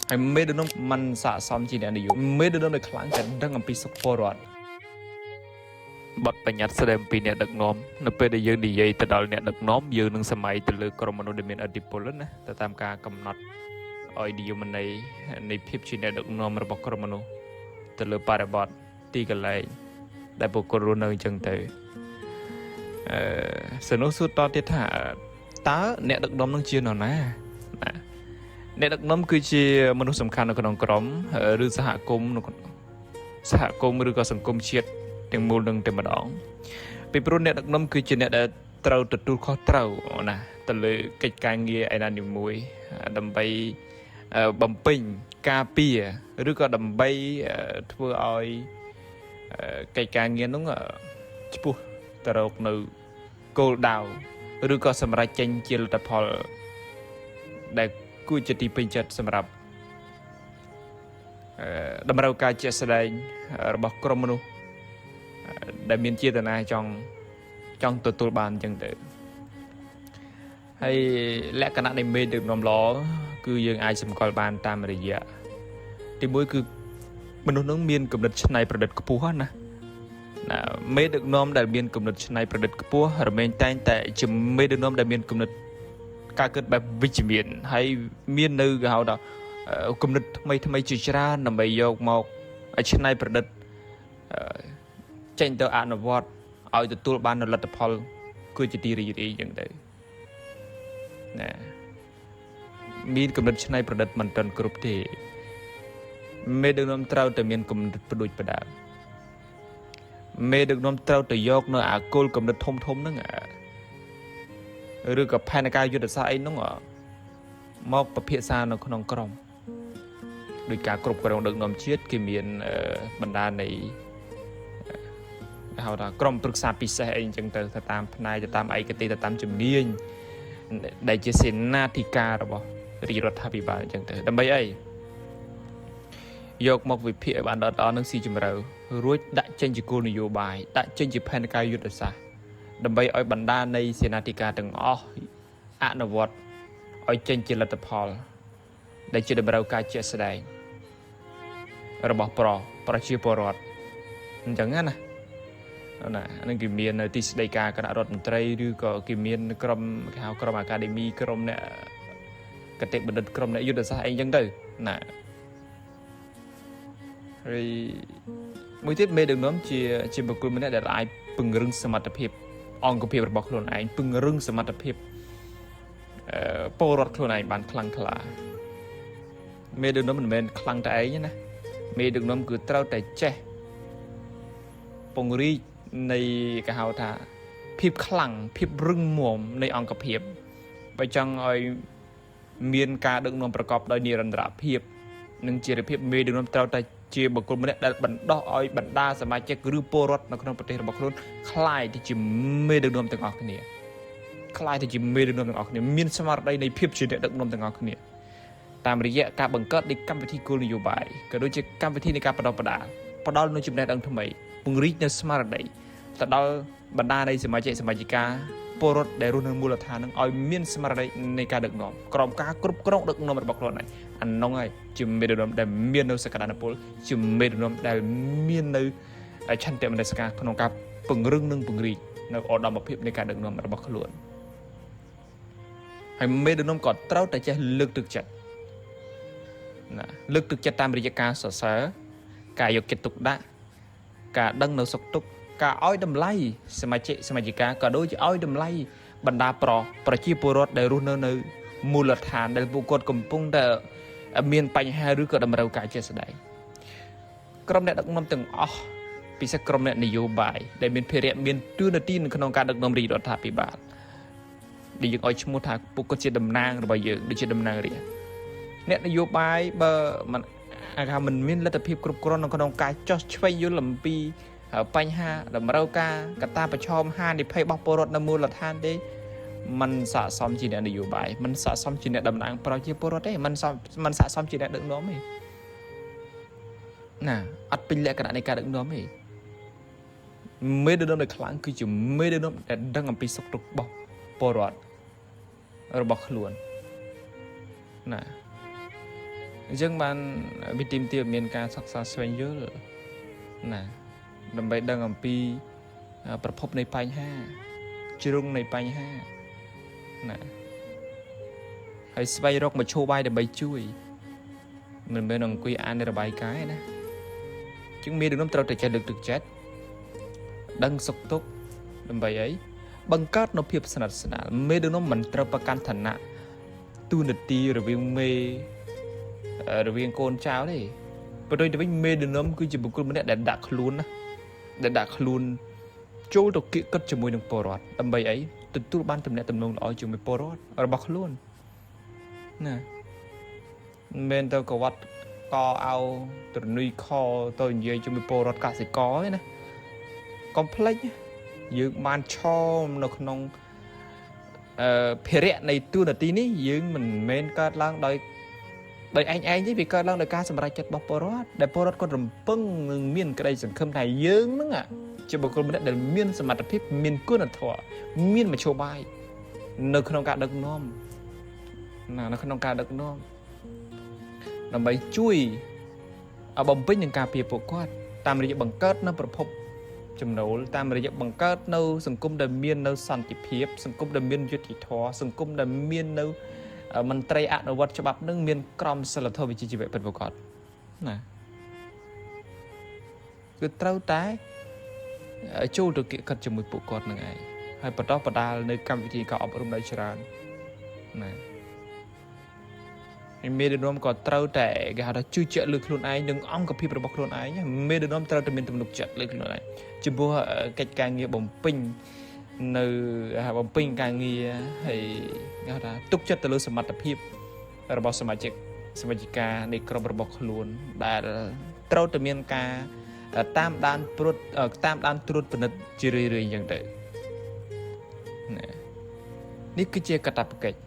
ហើយមេដឹកនាំมันស័ក្តិសមជាអ្នកនយោបាយមេដឹកនាំដែលខ្លាំងតែដឹងអំពីសុខពលរដ្ឋបទបញ្ញត្តិស្ដីអំពីអ្នកដឹកនាំនៅពេលដែលយើងនិយាយទៅដល់អ្នកដឹកនាំយើងនឹងសម័យទៅលើក្រុមមនុស្សដែលមានឥទ្ធិពលណាទៅតាមការកំណត់ឲ្យនិយមន័យនៃភាពជាអ្នកដឹកនាំរបស់ក្រុមមនុស្សទៅលើបរិបទទីកន្លែងដែលបុគ្គលរស់នៅអញ្ចឹងទៅអឺសនុសួរតទៀតថាតើអ្នកដឹកនាំនឹងជានរណាណាអ្នកដឹកនាំគឺជាមនុស្សសំខាន់នៅក្នុងក្រុមឬសហគមន៍នៅក្នុងសហគមន៍ឬក៏សង្គមជាតិទាំងមូលនឹងតែម្ដងពីព្រោះអ្នកដឹកនាំគឺជាអ្នកដែលត្រូវទទួលខុសត្រូវណាទៅលើកិច្ចការងារឯណានីមួយដើម្បីបំពេញការពារឬក៏ដើម្បីធ្វើឲ្យកិច្ចការងារនោះឆ្ពោះទៅរកនៅគោលដៅឬក៏សម្រេចចេញជាលទ្ធផលដែលគួរជាទីពេញចិត្តសម្រាប់តម្រូវការជាក់ស្ដែងរបស់ក្រុមមនុស្សដែលមានចេតនាចង់ចង់ទទួលបានអញ្ចឹងទៅហើយលក្ខណៈនៃមេដឹកនាំល្អគឺយើងអាចសម្គាល់បានតាមរយៈទីមួយគឺមនុស្សនឹងមានគំនិតច្នៃប្រឌិតខ្ពស់ណាណាមេដឹកនាំដែលមានគំនិតច្នៃប្រឌិតខ្ពស់រមែងតែងតែជាមេដឹកនាំដែលមានគំនិតការគិតបែបវិជ្ជមានហើយមាននៅគេហៅថាគំនិតថ្មីថ្មីជាច្រើនដើម្បីយកមកច្នៃប្រឌិតចេញទៅអនុវត្តឲ្យទទួលបាននូវលទ្ធផលគឺជាទីរីករាយអញ្ចឹងទៅណាមានគំនិតច្នៃប្រឌិតមិនទាន់គ្រប់ទេមេដឹកនាំត្រូវតែមានគំនិតផ្ដួចផ្ដើមមេដឹកនាំត្រូវតែយកនៅអាគោលគំនិតធំធំហ្នឹងឬក៏ផែនការយុទ្ធសាស្ត្រអីហ្នឹងមកពិភាក្សានៅក្នុងក្រុមដោយការគ្រប់គ្រងដឹកនាំជាតិគេមានបណ្ដានៃគេហៅថាក្រុមប្រឹក្សាពិសេសអីអញ្ចឹងទៅទៅតាមផ្នែកទៅតាមឯកទេសទៅតាមជំនាញដែលជាសេនាធិការរបស់រាជរដ្ឋាភិបាលអញ្ចឹងទៅដើម្បីអីយកមកវិភាគឲ្យបានដល់ដល់នឹងស៊ីជម្រៅរួចដាក់ចេញជាគោលនយោបាយដាក់ចេញជាផែនការយុទ្ធសាស្ត្រដើម្បីឲ្យបណ្ដានៃសេនាធិការទាំងអស់អនុវត្តឲ្យចេញជាលទ្ធផលដែលជាតម្រូវការជាក់ស្ដែងរបស់ប្រជាពលរដ្ឋអញ្ចឹងណាណាហ្នឹងគេមាននៅទីស្តីការគណៈរដ្ឋមន្ត្រីឬក៏គេមានក្រុមគេហៅក្រុមអាកាដេមីក្រុមអ្នកគតិបណ្ឌិតក្រុមអ្នកយុទ្ធសាស្ត្រអីអញ្ចឹងទៅណាហើយមួយទៀតមេដឹកនាំជាជាបុគ្គលម្នាក់ដែលអាចពង្រឹងសមត្ថភាពអង្គភាពរបស់ខ្លួនឯងពង្រឹងសមត្ថភាពពលរដ្ឋខ្លួនឯងបានខ្លាំងក្លាមេដឹកនាំមិនមែនខ្លាំងតែឯងទេណាមេដឹកនាំគឺត្រូវតែចេះពង្រីកនៃគេហៅថាភាពខ្លាំងភាពរឹងមាំនៃអង្គភាពបើចង់ឲ្យមានការដឹកនាំប្រកបដោយនិរន្តរភាពនិងជារភាពមេដឹកនាំត្រូវតែជាបុគ្គលម្នាក់ដែលបណ្ដោះឲ្យបណ្ដាសមាជិកឬពលរដ្ឋនៅក្នុងប្រទេសរបស់ខ្លួនក្លាយទៅជាមេដឹកនាំទាំងអស់គ្នាក្លាយទៅជាមេដឹកនាំទាំងអស់គ្នាមានស្មារតីនៃភាពជាអ្នកដឹកនាំទាំងអស់គ្នាតាមរយៈការបង្កើតនៃកម្មវិធីគោលនយោបាយក៏ដូចជាកម្មវិធីនៃការបណ្ដុះបណ្ដាលផ្ដល់នូវចំណេះដឹងថ្មីពង្រីកនូវស្មារតីទៅដល់បណ្ដានៃសមាជិកសមាជិកាពលរដ្ឋដែលរស់នៅមូលដ្ឋាននឹងឲ្យមានស្មារតីនៃការដឹកនាំក្រោមការគ្រប់គ្រងដឹកនាំរបស់ខ្លួនឯងអានោះហើយជាមេដឹកនាំដែលមាននៅសក្តានុពលជាមេដឹកនាំដែលមាននៅឆន្ទៈមនសិការក្នុងការពង្រឹងនិងពង្រីកនៅឧត្តមភាពនៃការដឹកនាំរបស់ខ្លួនហើយមេដឹកនាំក៏ត្រូវតែចេះលើកទឹកចិត្តណាលើកទឹកចិត្តតាមរយៈការសរសើរការយកចិត្តទុកដាក់ការដឹងនៅសុខទុក្ខការឲ្យតម្លៃសមាជិកសមាជិកាក៏ដូចជាឲ្យតម្លៃបណ្ដាប្រជាពលរដ្ឋដែលរស់នៅនៅមូលដ្ឋានដែលពួកគាត់កំពុងតែមានបញ្ហាឬក៏តម្រូវការជាក់ស្ដែងក្រុមអ្នកដឹកនាំទាំងអស់ពិសេសក្រុមអ្នកនយោបាយដែលមានភារៈមានតួនាទីនៅក្នុងការដឹកនាំរាជរដ្ឋាភិបាលដែលយើងឲ្យឈ្មោះថាពួកគាត់ជាតំណាងរបស់យើងដូចជាតំណាងរាស្ត្រអ្នកនយោបាយបើមិនអាចថាមិនមានលទ្ធភាពគ្រប់គ្រាន់នៅក្នុងការចោះឆ្វេងយល់អំពីបញ្ហាតម្រូវការកត្តាប្រឈមហានិភ័យរបស់ពលរដ្ឋនៅមូលដ្ឋានទេมันស័ក្តិសមជាអ្នកនយោបាយมันស័ក្តិសមជាអ្នកតំណាងប្រជាពលរដ្ឋទេมันមិនស័ក្តិសមជាអ្នកដឹកនាំទេណាអត់ពេញលក្ខណៈនៃការដឹកនាំទេមេដឹកនាំដែលខ្លាំងគឺជាមេដឹកនាំដែលដឹងអំពីសុខទុក្ខរបស់ពលរដ្ឋរបស់ខ្លួនណា អញ្ចឹងបានវិធីទាមានការសិក្សាស្វែងយល់ណាដើម្បីដឹងអំពីប្រភពនៃបញ្ហាជ្រុងនៃបញ្ហាណាហើយស្វែងរកមធ្យោបាយដើម្បីជួយមិនមែនអង្គុយអានរបាយការណ៍ទេណាជាងមេដឹកនាំត្រូវតែចេះលើកទឹកចិត្តដឹងសុខទុក្ខដើម្បីអីបង្កើតនូវភាពស្និទ្ធស្នាលមេដឹកនាំមិនត្រូវប្រកាន់ឋានៈទូនាទីរវាងមេរវាងកូនចៅទេព្រោះទៅវិញមេដឹកនាំគឺជាបុគ្គលម្នាក់ដែលដាក់ខ្លួនណាដែលដាក់ខ្លួនចូលទៅគៀកកិតជាមួយនឹងពលរដ្ឋដើម្បីអីទទួលបានទំនាក់ទំនងល្អជាមួយពលរដ្ឋរបស់ខ្លួនណាមិនមែនទៅកវត្តកអោត្រនុយខទៅនិយាយជាមួយពលរដ្ឋកសិករទេណាកុំភ្លេចយើងបានឆមនៅក្នុងភារៈនៃទូនាទីនេះយើងមិនមែនកើតឡើងដោយឯងទេវាកើតឡើងដោយការសម្រេចចិត្តរបស់ពលរដ្ឋដែលពលរដ្ឋគាត់រំពឹងនឹងមានក្តីសង្ឃឹមថាយើងហ្នឹងជាបុគ្គលម្នាក់ដែលមានសមត្ថភាពមានគុណធម៌មានមធ្យោបាយនៅក្នុងការដឹកនាំណានៅក្នុងការដឹកនាំដើម្បីជួយឲ្យបំពេញនឹងការពារពួកគាត់តាមរយៈបង្កើតនៅប្រភពចំណូលតាមរយៈបង្កើតនៅសង្គមដែលមាននៅសន្តិភាពសង្គមដែលមានយុត្តិធម៌សង្គមដែលមាននៅមន្ត្រីអនុវត្តច្បាប់នឹងមានក្រមសីលធម៌វិជ្ជាជីវៈពិតប្រាកដណាគឺត្រូវតែចូលទៅគៀកកិតជាមួយពួកគាត់នឹងឯងហើយបន្តបដាលនៅកម្មវិធីការអប់រំដោយច្រើនណាហើយមេដឹកនាំក៏ត្រូវតែគេហៅថាជឿជាក់លើខ្លួនឯងនិងអង្គភាពរបស់ខ្លួនឯងមេដឹកនាំត្រូវតែមានទំនុកចិត្តលើខ្លួនឯងចំពោះកិច្ចការងារបំពេញនៅបំពេញការងារហើយគេហៅថាទុកចិត្តទៅលើសមត្ថភាពរបស់សមាជិកសមាជិកានៃក្រុមរបស់ខ្លួនដែលត្រូវតែមានការតាមដានព្រួតតាមដានត្រួតពិនិត្យជារឿយៗអញ្ចឹងទៅណានេះគឺជាកាតព្វកិច្ច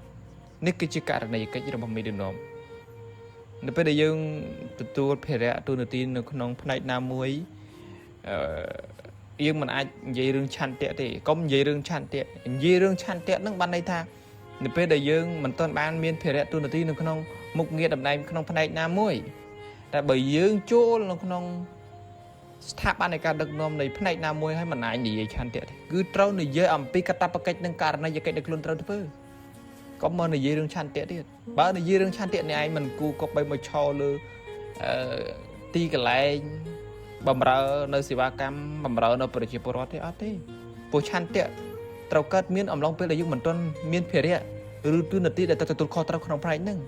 នេះគឺជាករណីយកិច្ចរបស់មេដឹកនាំនៅពេលដែលយើងទទួលភារៈតួនាទីនៅក្នុងផ្នែកណាមួយយើងមិនអាចនិយាយរឿងឆន្ទៈទេកុំនិយាយរឿងឆន្ទៈនិយាយរឿងឆន្ទៈនឹងបានន័យថានៅពេលដែលយើងមិនទាន់បានមានភារៈតួនាទីនៅក្នុងមុខងារតំណែងក្នុងផ្នែកណាមួយតែបើយើងចូលនៅក្នុងស្ថាប័ននៃការដឹកនាំនៃផ្នែកណាមួយហើយមិនអាចនិយាយឆន្ទៈទេគឺត្រូវនិយាយអំពីកាតព្វកិច្ចនិងករណីយកិច្ចដែលខ្លួនត្រូវធ្វើកុំមកនិយាយរឿងឆន្ទៈទៀតបើនិយាយរឿងឆន្ទៈនេះឯងមិនគូកុបបីមកឈរលើទីកន្លែងបំរើនៅសេវាកម្មបំរើនៅប្រជាពលរដ្ឋទេអត់ទេព្រោះឆន្ទៈត្រូវកើតមានអំឡុងពេលដែលយើងមិនទាន់មានភារៈឬទូនាទីដែលត្រូវទទួលខុសត្រូវក្នុងផ្នែកហ្នឹង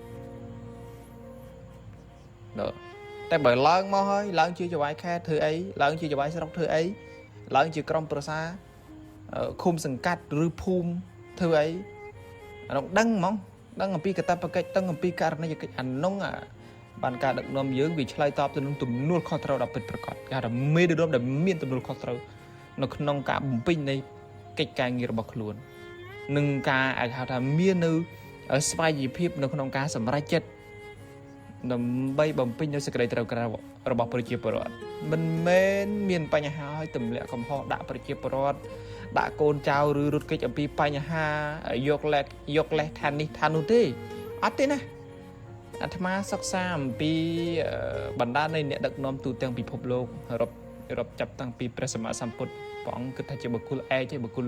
តែបើឡើងមកហើយឡើងជាចៅហ្វាយខេត្តធ្វើអីឡើងជាចៅហ្វាយស្រុកធ្វើអីឡើងជាក្រុមប្រឹក្សាឃុំសង្កាត់ឬភូមិធ្វើអីអានោះដឹងហ្មងដឹងអំពីកាតព្វកិច្ចដឹងអំពីករណីយកិច្ចអានោះបានការដឹកនាំយើងវាឆ្លើយតបទៅនឹងទំនួលខុសត្រូវដ៏ពិតប្រាកដគេហៅថាមេដឹកនាំដែលមានទំនួលខុសត្រូវនៅក្នុងការបំពេញនៃកិច្ចការងាររបស់ខ្លួននិងការអាចហៅថាមាននៅស្វ័យភាពនៅក្នុងការសម្រេចចិត្តដើម្បីបំពេញនៅសេចក្តីត្រូវការរបស់ប្រជាពលរដ្ឋមិនមែនមានបញ្ហាឲ្យទម្លាក់កំហុសដាក់ប្រជាពលរដ្ឋដាក់កូនចៅឬរត់គេចអំពីបញ្ហាយកលេសថានេះថានោះទេអត់ទេណាអាត្មាសិក្សាអំពីបណ្ដានៃអ្នកដឹកនាំទូទាំងពិភពលោករាប់ចាប់តាំងពីព្រះសម្មាសម្ពុទ្ធព្រះអង្គគិតថាជាបុគ្គលឯកទេបុគ្គល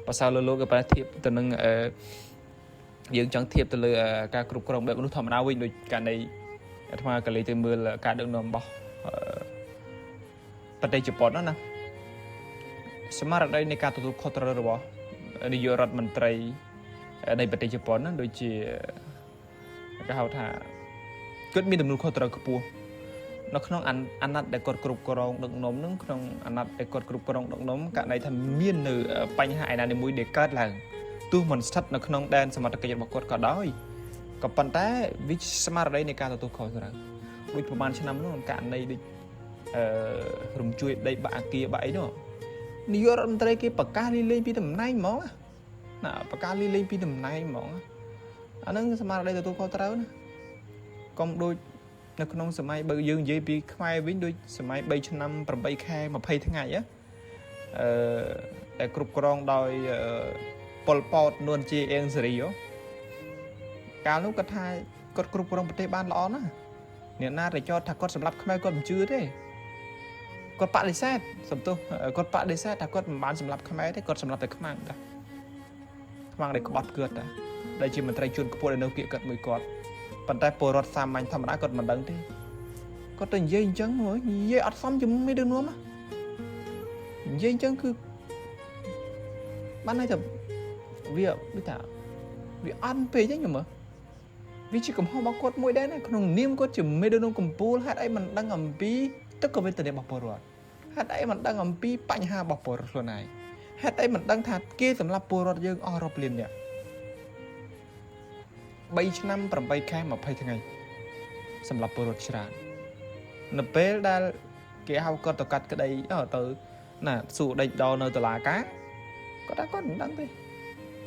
ប្រសើរលើលោកក៏ប្រធៀបទៅនឹងយើងចង់ធៀបទៅលើការគ្រប់គ្រងបែបមនុស្សធម្មតាវិញដូចករណីអាត្មាក៏លេចទៅមើលការដឹកនាំរបស់ប្រទេសជប៉ុនណាស្មារតីនៃការទទួលខុសត្រូវរបស់នាយករដ្ឋមន្ត្រីនៃប្រទេសជប៉ុនណាដូចជាគេហៅថាគាត់មានទំនួលខុសត្រូវខ្ពស់នៅក្នុងអាណត្តិដែលគាត់គ្រប់គ្រងដឹកនាំនឹងក្នុងអាណត្តិដែលគាត់គ្រប់គ្រងដឹកនាំករណីថាមាននៅបញ្ហាឯណាមួយដែលកើតឡើងទោះមិនស្ថិតនៅក្នុងដែនសមត្ថកិច្ចរបស់គាត់ក៏ដោយក៏ប៉ុន្តែវាស្មារតីនៃការទទួលខុសត្រូវដូចប្រហែលឆ្នាំនោះករណីដូចរំជួយដីបាក់អាគារបាក់អីនោះនាយករដ្ឋមន្ត្រីគេប្រកាសលីលែងពីតំណែងហ្មងណាប្រកាសលីលែងពីតំណែងហ្មងអាហ្នឹងស្មារតីទទួលខុសត្រូវណាកុំដូចនៅក្នុងសម័យបើយើងនិយាយពីខ្មែរវិញដូចសម័យ3ឆ្នាំ8ខែ20ថ្ងៃដែលគ្រប់គ្រងដោយប៉ុលពតនួនជាអៀងសេរីកាលនោះគាត់ថាគាត់គ្រប់គ្រងប្រទេសបានល្អណាស់ អ្នកណាដែលចោទថាគាត់សម្លាប់ខ្មែរគាត់មិនជឿទេគាត់បដិសេធសំទោសគាត់បដិសេធថាគាត់មិនបានសម្លាប់ខ្មែរទេគាត់សម្លាប់តែខ្មាំងតាខ្មាំងដែលក្បត់គាត់តាដែលជាមន្ត្រីជួនខ្ពស់ដែលនៅគៀកគាត់មួយគាត់ប៉ុន្តែពលរដ្ឋសាមញ្ញធម្មតាគាត់មិនដឹងទេគាត់ទៅនិយាយអញ្ចឹងនិយាយអត់សមជាមួយមេដឹកនាំនិយាយអញ្ចឹងគឺបានន័យថាវាដូចថាវាអន់ពេកហ្នឹងខ្ញុំមើលវាជាកំហុសរបស់គាត់មួយដែរណាក្នុងនាមគាត់ជាមេដឹកនាំកម្ពុជាហេតុអីមិនដឹងអំពីទុក្ខវេទនារបស់ពលរដ្ឋហេតុអីមិនដឹងអំពីបញ្ហារបស់ពលរដ្ឋខ្លួនឯងហេតុអីមិនដឹងថាគេសម្លាប់ពលរដ្ឋយើងអស់រាប់លាននាក់3ឆ្នាំ8ខែ20ថ្ងៃសម្រាប់ពលរដ្ឋច្រើននៅពេលដែលគេហៅគាត់ទៅកាត់ក្តីទៅណាសួរដេកដល់នៅតុលាការគាត់ថាគាត់មិនដឹងទេ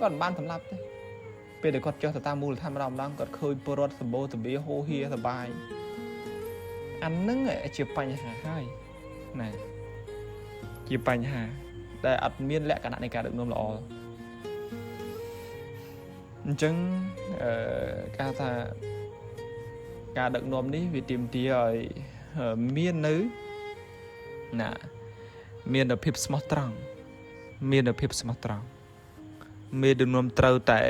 គាត់មិនបានសម្លាប់ទេពេលដែលគាត់ចុះទៅតាមមូលដ្ឋានម្ដងម្ដងគាត់ឃើញពលរដ្ឋសម្បូរសម្បៀហូហៀសបាយអានឹងជាបញ្ហាហើយណាជាបញ្ហាដែលអត់មានលក្ខណៈនៃការដឹកនាំល្អអញ្ចឹងអឺគេថាការដឹកនាំនេះវាទាមទារឲ្យមាននៅណាមាននូវភាពស្មោះត្រង់មាននូវភាពស្មោះត្រង់មេដឹកនាំត្រូវតែ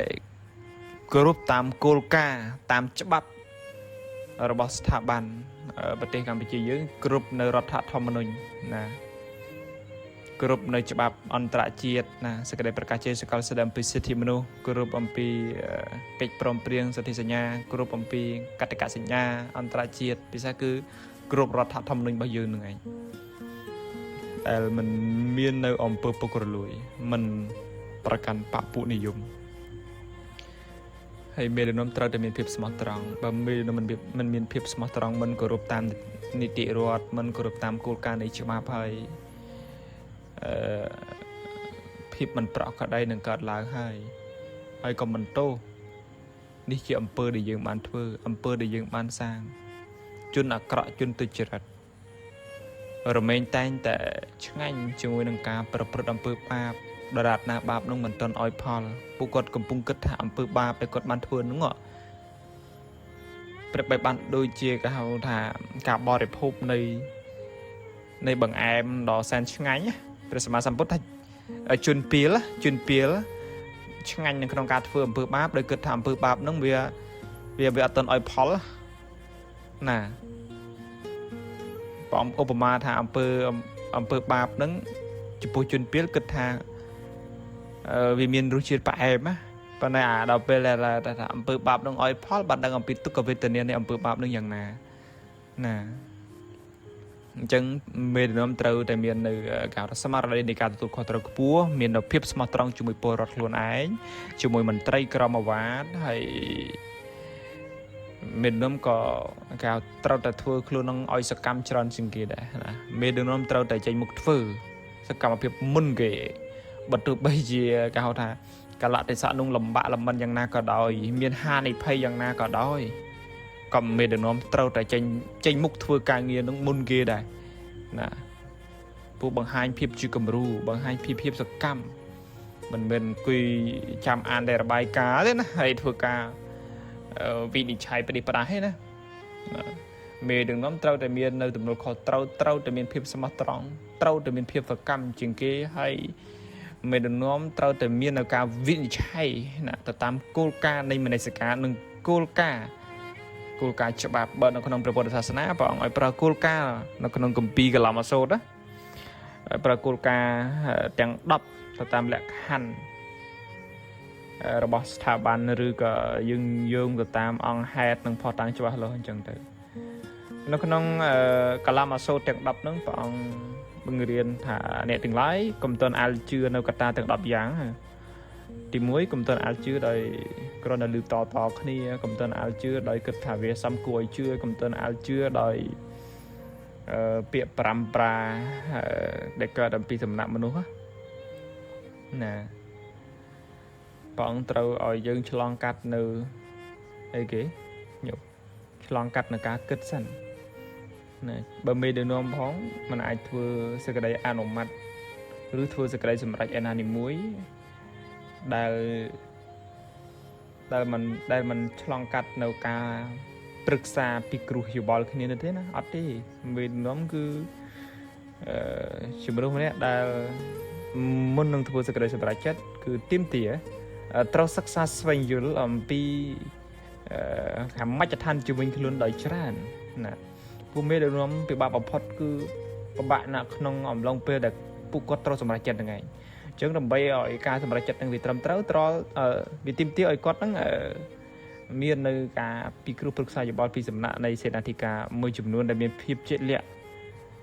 គោរពតាមគោលការណ៍តាមច្បាប់របស់ស្ថាប័នប្រទេសកម្ពុជាយើងគ្រប់នៅរដ្ឋធម្មនុញ្ញណាគ្រប់នៅច្បាប់អន្តរជាតិណាសេចក្តីប្រកាសជាសកលស្តីអំពីសិទ្ធិមនុស្សគ្រប់អំពីកិច្ចព្រមព្រៀងសន្ធិសញ្ញាគ្រប់អំពីកតិកសញ្ញាអន្តរជាតិពិសេសគឺគ្រប់រដ្ឋធម្មនុញ្ញរបស់យើងនឹងឯងដែលមិនមាននៅអំពើពុករលួយមិនប្រកាន់បពុនិយមហើយមេដឹកនាំត្រូវតែមានភាពស្មោះត្រង់បើមេដឹកនាំមិនមានភាពស្មោះត្រង់មិនគោរពតាមនីតិរដ្ឋមិនគោរពតាមគោលការណ៍នៃច្បាប់ហើយអឺភាពមិនប្រក្រតីនឹងកើតឡើងហើយហើយក៏មិនទោសនេះជាអំពើដែលយើងបានធ្វើអំពើដែលយើងបានសាងជនអាក្រក់ជនទុច្ចរិតរមែងតែងតែឆ្ងាញ់ជាមួយនឹងការប្រព្រឹត្តអំពើបាបដរាបណាបាបនោះមិនទាន់ឲ្យផលពួកគាត់កំពុងគិតថាអំពើបាបដែលគាត់បានធ្វើនោះប្រៀបបីបានដូចជាគេហៅថាការបរិភោគនៃបង្អែមដ៏សែនឆ្ងាញ់ព្រះសម្មាសម្ពុទ្ធថាជនពីលជនពីលឆ្ងាញ់នៅក្នុងការធ្វើអំពើបាបដោយគិតថាអំពើបាបនោះវាវាអត់ទាន់ឲ្យផលណាបងឧបមាថាអំពើបាបនឹងចំពោះជនពីលគិតថាវាមានរសជាតិផ្អែមណាប៉ុន្តែអាដល់ពេលថាអំពើបាបនឹងឲ្យផលបានដឹងអំពីទុក្ខវេទនានៃអំពើបាបនឹងយ៉ាងណាណាអញ្ចឹងមេដឹកនាំត្រូវតែមាននៅការស្មារតីនៃការទទួលខុសត្រូវខ្ពស់មាននូវភាពស្មោះត្រង់ជាមួយពលរដ្ឋខ្លួនឯងជាមួយមន្ត្រីក្រមអាវ៉ាតហើយមេដឹកនាំក៏គេត្រូវតែធ្វើខ្លួននឹងឲ្យសកម្មច្រើនជាងគេដែរណាមេដឹកនាំត្រូវតែចេញមុខធ្វើសកម្មភាពមុនគេបើទោះបីជាគេហៅថាកលៈទេសៈនោះលំបាកលំបិនយ៉ាងណាក៏ដោយមានហានិភ័យយ៉ាងណាក៏ដោយក៏មេដឹកនាំត្រូវតែចេញមុខធ្វើការងារនឹងមុនគេដែរណាពួកបង្ហាញភាពជាគំរូបង្ហាញភាពសកម្មមិនមែនអង្គុយចាំអានតែរបាយការណ៍ទេណាហើយធ្វើការវិនិច្ឆ័យប្រតិបត្តិទេណាមេដឹកនាំត្រូវតែមាននៅទំនួលខុសត្រូវត្រូវតែមានភាពស្មោះត្រង់ត្រូវតែមានភាពសកម្មជាងគេហើយមេដឹកនាំត្រូវតែមាននៅការវិនិច្ឆ័យណាទៅតាមគោលការណ៍នៃមនសិការនិងគោលការណ៍ច្បាប់បើនៅក្នុងព្រះពុទ្ធសាសនាព្រះអង្គឲ្យប្រើគោលការណ៍នៅក្នុងគម្ពីរកលមសូត្រណាប្រើគោលការណ៍ទាំង10ទៅតាមលក្ខខណ្ឌរបស់ស្ថាប័នឬក៏យើងយោងទៅតាមអង្គហេតុនិងភស្តុតាងច្បាស់លាស់អញ្ចឹងទៅនៅក្នុងកលមសូត្រទាំង10ហ្នឹងព្រះអង្គបង្រៀនថាអ្នកទាំងឡាយកុំទាន់អាលជឿនៅកត្តាទាំង10យ៉ាងទី1កុំទាន់អាលជឿដោយគ្រាន់តែឮតតគ្នាកុំទាន់អាលជឿដោយគិតថាវាសំគួរឲ្យជឿកុំទាន់អាលជឿដោយពាក្យប្រាំប្រាដែលកើតអំពីសំណាក់មនុស្សណាព្រះអង្គត្រូវឲ្យយើងឆ្លងកាត់នៅអីគេញប់ឆ្លងកាត់នៅការគិតសិនណាបើមេដឹកនាំផងมันអាចធ្វើសេចក្តីអនុម័តឬធ្វើសេចក្តីសម្រេចឯណានីមួយដែលមិនឆ្លងកាត់នៅការ ព្រឹក្សាពិគ្រោះយោបល់គ្នានោះទេណាអត់ទេមេដឹកនាំគឺអឺជាមនុស្សម្នាក់ដែលមុននឹងធ្វើសេចក្តីសម្រេចចិត្តគឺទាមទារត្រូវសិក្សាស្វែងយល់អំពីអឺមជ្ឈដ្ឋានជំវិញខ្លួនដោយច្រើនណាពួកមេដឹកនាំពិបាកបំផុតគឺពិបាកណាស់ក្នុងអំឡុងពេលដែលពួកគាត់ត្រូវសម្រេចចិត្តហ្នឹងឯងអញ្ចឹងដើម្បីឲ្យការសម្រេចចិត្តហ្នឹងវាត្រឹមត្រូវត្រល់វាទាមទារឲ្យគាត់ហ្នឹងមាននៅការពិគ្រោះប្រឹក្សាយោបល់ពីសំណាក់នៃសេនាធិការមួយចំនួនដែលមានភាពជាក់លាក់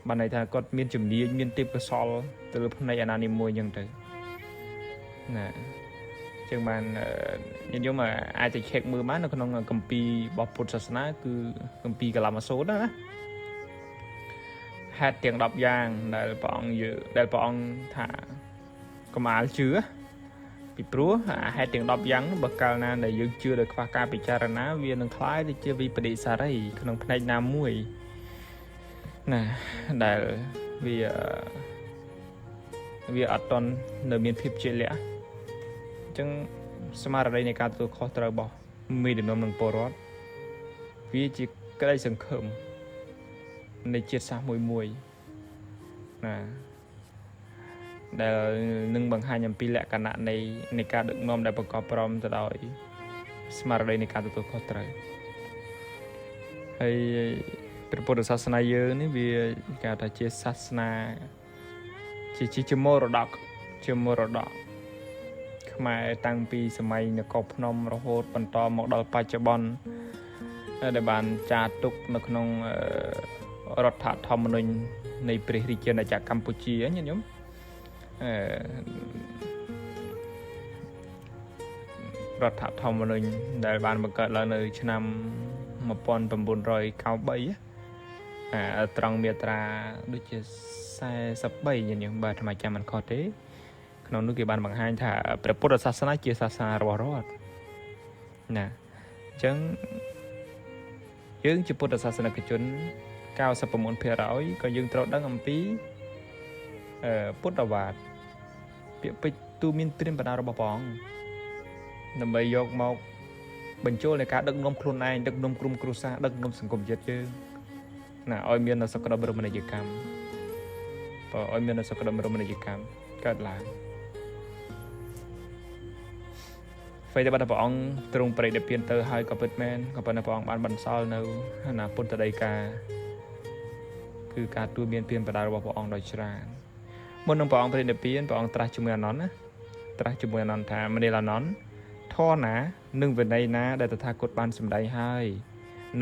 បានន័យថាគាត់មានជំនាញមានទេពកោសល្យទៅលើផ្នែកអាណានីមួយអញ្ចឹងទៅណាចឹងបានញាតិញោមអាចទៅ check មើលបាននៅក្នុងគម្ពីររបស់ពុទ្ធសាសនាគឺគម្ពីរកលមសូត្រណាហេតុទាំង10យ៉ាងដែលព្រះអង្គយើដែលព្រះអង្គថាកុំអាលជឿពីព្រោះអាហេតុទាំង10យ៉ាងបើកាលណាដែលយើងជឿដោយខ្វះការពិចារណាវានឹងក្លាយទៅជាវិបដិសារីក្នុងផ្នែកណាមួយណាដែលវាវាអត់តន់នៅមានភាពជាក់លាក់អញ្ចឹងស្មារតីនៃការទទួលខុសត្រូវរបស់មេដឹកនាំនិងពលរដ្ឋវាជាក្តីសង្ឃឹមនៃជាតិសាសន៍មួយមួយណាដែលនឹងបង្ហាញអំពីលក្ខណៈនៃការដឹកនាំដែលប្រកបព្រមទៅដោយស្មារតីនៃការទទួលខុសត្រូវហើយព្រះពុទ្ធសាសនាយើងនេះវាគេថាជាសាសនាជាជាមរតកជាមរតកខ្មែរតាំងពីសម័យនគរភ្នំរហូតបន្តមកដល់បច្ចុប្បន្នដែលបានចារទុកនៅក្នុងរដ្ឋធម្មនុញ្ញនៃព្រះរាជាណាចក្រកម្ពុជាញាតិញោមអឺរដ្ឋធម្មនុញ្ញដែលបានបង្កើតឡើងនៅឆ្នាំ1993អាត្រង់មាត្រាដូចជា43ញាតិញោមបាទអាត្មាចាំមិនខុសទេក្នុងនោះគេបានបង្ហាញថាព្រះពុទ្ធសាសនាជាសាសនារបស់រដ្ឋណាអញ្ចឹងយើងជាពុទ្ធសាសនិកជន99%ក៏យើងត្រូវដឹងអំពីពុទ្ធវាទពាក្យពេចន៍ទូមានព្រានបណ្ដារបស់ព្រះអង្គដើម្បីយកមកបញ្ចូលในការដឹកនាំខ្លួនឯងដឹកនាំក្រុមគ្រួសារដឹកនាំសង្គមជាតិយើងណាឲ្យមាននូវសក្តានុពលនីយកម្មបើឲ្យមាននូវសក្តានុពលនីយកម្មកើតឡើងអ្វីដែលបាទព្រះអង្គទ្រង់ប្រេតិពានទៅហើយក៏ពិតមែនក៏ប៉ុន្តែព្រះអង្គបានបន្សល់នៅណាពុទ្ធដីកាគឺការទូមានព្រានបណ្ដារបស់ព្រះអង្គដោយច្រើនមុននឹងព្រះអង្គប្រេតិពានព្រះអង្គត្រាស់ជាមួយអានន្ទណាត្រាស់ជាមួយអានន្ទថាមនាលអានន្ទធម៌ណានិងវិន័យណាដែលតថាគតបានសម្ដែងហើយ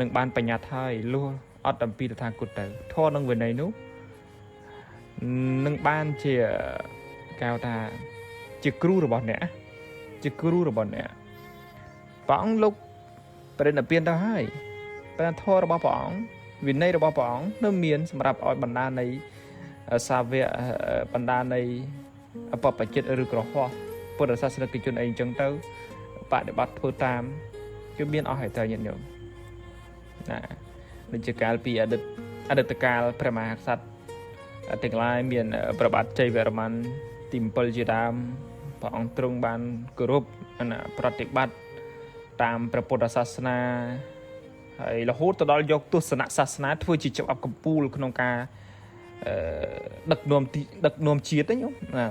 និងបានបញ្ញត្តិហើយលុះអត់អំពីតថាគតទៅធម៌និងវិន័យនោះនឹងបានជាគេហៅថាជាគ្រូរបស់អ្នកជាគ្រូរបស់អ្នកព្រះអង្គលោកប្រណិពានទៅហើយព្រះធម៌របស់ព្រះអង្គវិន័យរបស់ព្រះអង្គនៅមានសម្រាប់ឲ្យបណ្ដានៃសាវកបណ្ដានៃអបបជិតឬក្រហោះពុទ្ធសាសនិកជនអីអញ្ចឹងទៅបដិបត្តិធ្វើតាមគឺមានអស់ហើយតើញាតិញោមណាដូចជាកាលពីអតីតកាលព្រះមហាក្សត្រទាំងឡាយមានព្រះបាទជ័យវរ្ម័នទី7ជាដើមព្រះអង្គទ្រង់បានគោរពប្រតិបត្តិតាមព្រះពុទ្ធសាសនាហើយរហូតទៅដល់យកទស្សនៈសាសនាធ្វើជាច្បាប់កម្ពូលក្នុងការដឹកនាំដឹកនាំជាតិណាញោមណា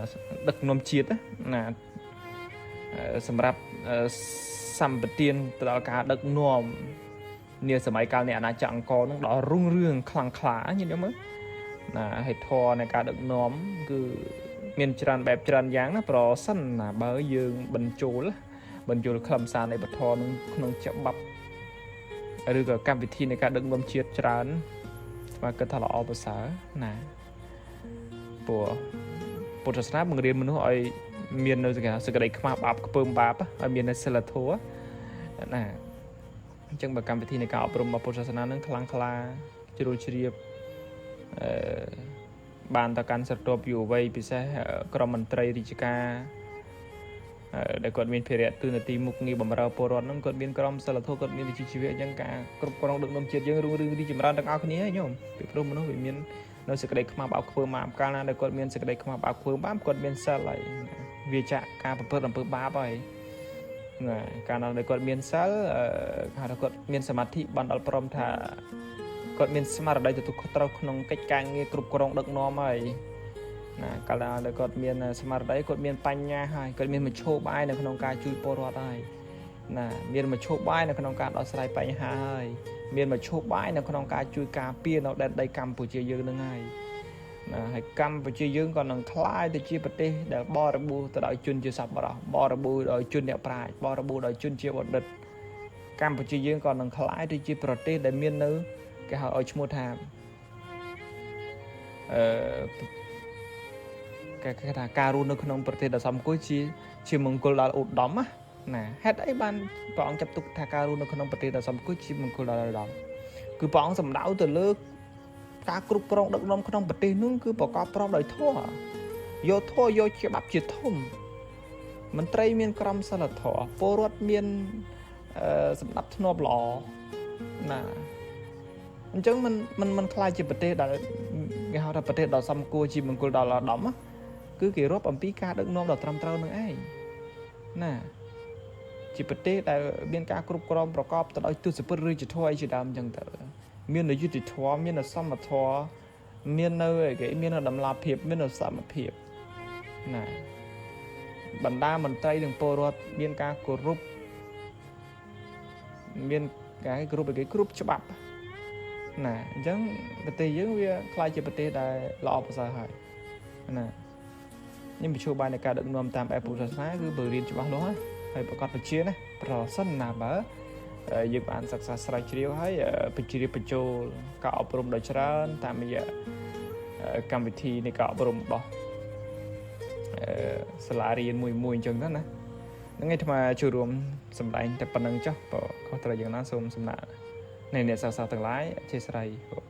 ដឹកនាំជាតិណាសម្រាប់សម្បទានទៅដល់ការដឹកនាំនាសម័យកាលនៃអាណាចក្រអង្គរនឹងដល់រុងរឿងខ្លាំងក្លាញាតិញោមមើលណាហេតុធម៌នៃការដឹកនាំគឺមានច្រើនបែបច្រើនយ៉ាងណាប្រសិនណាបើយើងបញ្ចូលខ្លឹមសារនៃពធនឹងក្នុងច្បាប់ឬក៏កម្មវិធីនៃការដឹកនាំជាតិច្រើនស្មាគិតថាល្អប្រសើរណាព្រោះពុទ្ធសាសនាបង្រៀនមនុស្សឲ្យមាននៅសេចក្តីខ្មាស់បាបខ្ពើមបាបឲ្យមាននៅសិលធម៌ណាអញ្ចឹងបើកម្មវិធីនៃការអប់រំរបស់ពុទ្ធសាសនានឹងខ្លាំងក្លាជ្រុលជ្រាបអឺបានទៅកាន់ស្រទាប់យុវវ័យពិសេសក្រុមមន្ត្រីរាជការដែលគាត់មានភារៈទូនាទីមុខងារបម្រើពលរដ្ឋហ្នឹងគាត់មានក្រមសីលធម៌គាត់មានវិជ្ជាជីវៈអញ្ចឹងការគ្រប់គ្រងដឹកនាំជាតិយើងរុងរឿងរីចម្រើនទាំងអស់គ្នាញោមពីព្រោះមនុស្សវាមាននៅសេចក្តីខ្មាស់បាបខ្ពើបាបកាលណាដែលគាត់មានសេចក្តីខ្មាស់បាបខ្ពើបាបគាត់មានសិលហើយវាចាក់ការប្រព្រឹត្តអំពើបាបហើយ ណាកាលណាដែលគាត់មានសិលគេហៅថាគាត់មានសមាធិបានដល់ព្រមថាគាត់មានស្មារតីទទួលខុសត្រូវក្នុងកិច្ចការងារគ្រប់គ្រងដឹកនាំហើយណាកាលណាដែលគាត់មានស្មារតីគាត់មានបញ្ញាហើយគាត់មានមធ្យោបាយនៅក្នុងការជួយពលរដ្ឋហើយណាមានមធ្យោបាយនៅក្នុងការដោះស្រាយបញ្ហាហើយមានមធ្យោបាយនៅក្នុងការជួយការពារនៅដែនដីកម្ពុជាយើងនឹងហើយណាហើយកម្ពុជាយើងក៏នឹងក្លាយទៅជាប្រទេសដែលបរិបូរណ៍ទៅដោយជនជាសប្បុរសបរិបូរណ៍ដោយជនអ្នកប្រាជ្ញបរិបូរណ៍ដោយជនជាបណ្ឌិតកម្ពុជាយើងក៏នឹងក្លាយទៅជាប្រទេសដែលមាននៅគេហៅឲ្យឈ្មោះថាអឺគេថាការរស់នៅក្នុងប្រទេសដ៏សំគួរជាមង្គលដល់ឧត្តមណាហេតុអីបានព្រះអង្គចាប់ទុកថាការរស់នៅក្នុងប្រទេសដ៏សំគួរជាមង្គលដល់ឧត្តមគឺព្រះអង្គសំដៅទៅលើការគ្រប់គ្រងដឹកនាំក្នុងប្រទេសនោះគឺប្រកបព្រមដោយធម៌យកធម៌យកច្បាប់ជាធំមន្ត្រីមានក្រមសីលធម៌ពលរដ្ឋមានសម្ដាប់ធ្នាប់ល្អណាអញ្ចឹងมันมันมันខ្លាចជាប្រទេសដែលគេហៅថាប្រទេសដ៏សំគួរជាមង្គលដល់ឧត្តមគឺគេរាប់អំពីការដឹកនាំដ៏ត្រឹមត្រូវនឹងឯងណាជាប្រទេសដែលមានការគ្រប់គ្រងប្រកបទៅដោយទសពិធឬជាធម៌អីជាដើមអញ្ចឹងទៅមាននៅយុត្តិធម៌មាននៅសមធម៌មាននៅអីគេមាននៅតម្លាភាពមាននៅសមភាពណាបណ្ដាមន្ត្រីនិងពលរដ្ឋមានការគោរពមានការគោរពអីគេគ្រប់ច្បាប់ណាអញ្ចឹងប្រទេសយើងវាក្លាយជាប្រទេសដែលល្អប្រសើរហើយណានេះមធ្យោបាយនៃការដឹកនាំតាមបែបពុទ្ធសាសនាគឺបើរៀនច្បាស់លាស់ហើយប្រកាសប្រជាណាប្រសិនណាបើយើងបានសិក្សាស្រាវជ្រាវហើយបញ្ជ្រាបបញ្ចូលការអប់រំដ៏ច្រើនតាមរយៈកម្មវិធីនៃការអប់រំរបស់សាលារៀនមួយមួយអញ្ចឹងទៅណាហ្នឹងឯងអាត្មាចូលរួមសម្ដែងតែប៉ុណ្្នឹងចុះបើខុសត្រូវយ៉ាងណាសូមសំណាក់នៃអ្នកសិក្សាទាំងឡាយអធិស្ឋាន។